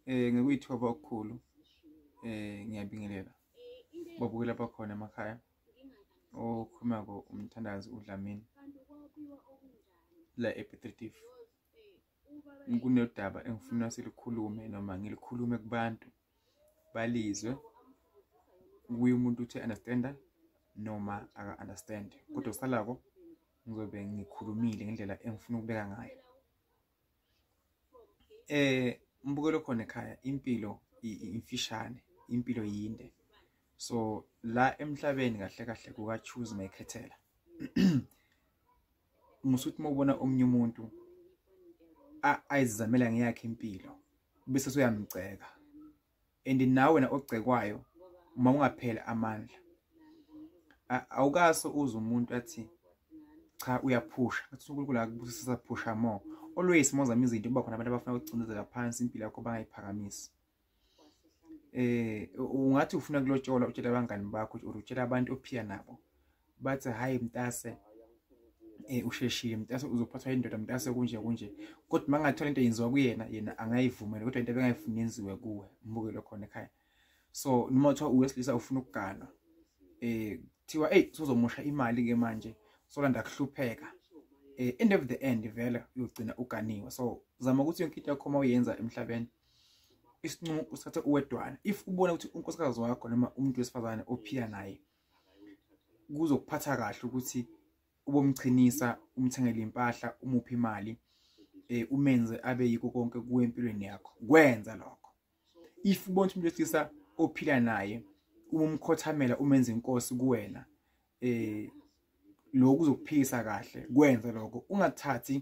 Ngikuyithoba okukhulu, ngiyabingelela babukeli abakhona emakhaya. Okhulumako umthandazi uDlamini la ePiet Retief. Kunodaba engifuna silikhulume noma ngilikhulume kubantu balizwe, kuye umuntu uthi understanda noma aka-understand, kodwa kusalako ngizobe ngikhulumile ngendlela engifuna ukubeka ngayo. Mbukelo khona ekhaya, impilo imfishane, impilo yinde. So la emhlabeni kahle kahle kuka choose mayikhethela. Musuthi mawubona omunye umuntu ayizamela ngeyakhe impilo bese usuyamgceka, and nawe wena ogcekwayo uma ungapheli amandla, awukaso uze umuntu athi cha uyaphusha, athi uNkulunkulu akubusisa, phusha more. Always uma uzama izinto kuba khona abantu abafuna ukucindezela phansi impilo yakho, bangayiphakamisi. Ungathi ufuna kulotshola, utshela abangani bakho or utshela abantu ophila nabo, bathi hayi mntase, usheshile mntase, uzophathwa indoda mntase, kunje kunje. Kodwa mangathola into yenziwa kuyena, yena angayivumela, kodwa into ebengayifuni yenziwe kuwe, mbukelo khona ekhaya. So noma kuthiwa uwesilisa ufuna ukuganwa, kuthiwa hey, usuzomosha imali ke manje, solanda kuhlupheka. End of the end vele uyogcina uganiwe. So zama ukuthi yonke into yakho uma uyenza emhlabeni, isinqumo usithathe uwedwana. If ubona ukuthi unkosikazi wakho noma umuntu wesifazane ophila naye kuzokuphatha kahle ukuthi ubomchinisa, umthengele impahla, umuphe imali, umenze abe yikho konke kuwe empilweni yakho, kwenza lokho. If ubona ukuthi umuntu wesilisa ophila naye uma umkhothamela, umenze inkosi kuwena, lokhu kuzokuphilisa kahle, kwenza lokho. Ungathathi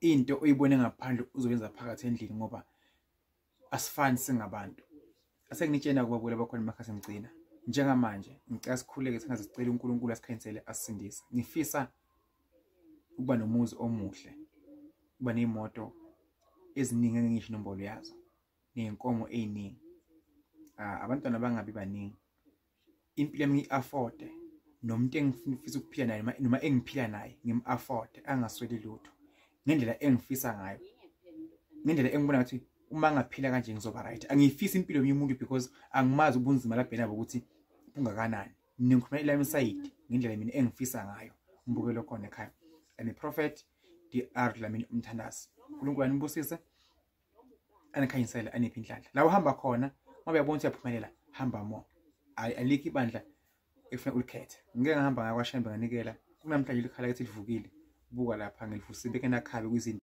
into oyibone ngaphandle uzoyenza phakathi endlini, ngoba asifani singabantu. Asenginitshena kubabukela bakhona emakhasi, ngigcina njengamanje ngicela sikhuleke, singaze sicele uNkulunkulu asikhanyisele, asisindise. Ngifisa ukuba nomuzi omuhle, ukuba ney'moto eziningi engingisho inombolo yazo, ney'nkomo ey'ningi, abantwana bangabi baningi, impilo yami ngiyi-afforde, nomuntu engifisa ukuphila naye noma engiphila naye ngim-afforde, angasweli lutho, ngendlela engifisa ngayo, ngendlela engibona ngathi uma ngaphila kanje ngizoba right. Angiyifisi impilo yomunye umuntu because angimazi ubunzima labhena ukuthi bungakanani. Mina ngikhuluma elami side ngendlela mina engifisa ngayo. Umbukelo khona ekhaya, I'm a prophet DR Dlamini umthandazi. uNkulunkulu anibusise, anikhanyisele, aniphe inhlanhla la uhamba khona. Uma uyabona ukuthi uyaphumelela, hamba more. Alikho ibandla ekufanele ulikhethe. Ngike ngahamba ngakwaShembe, nganikela. Kunamhlanje likhala kithi livukile, buka lapha, ngilivusile bekenakhabe kwizinto.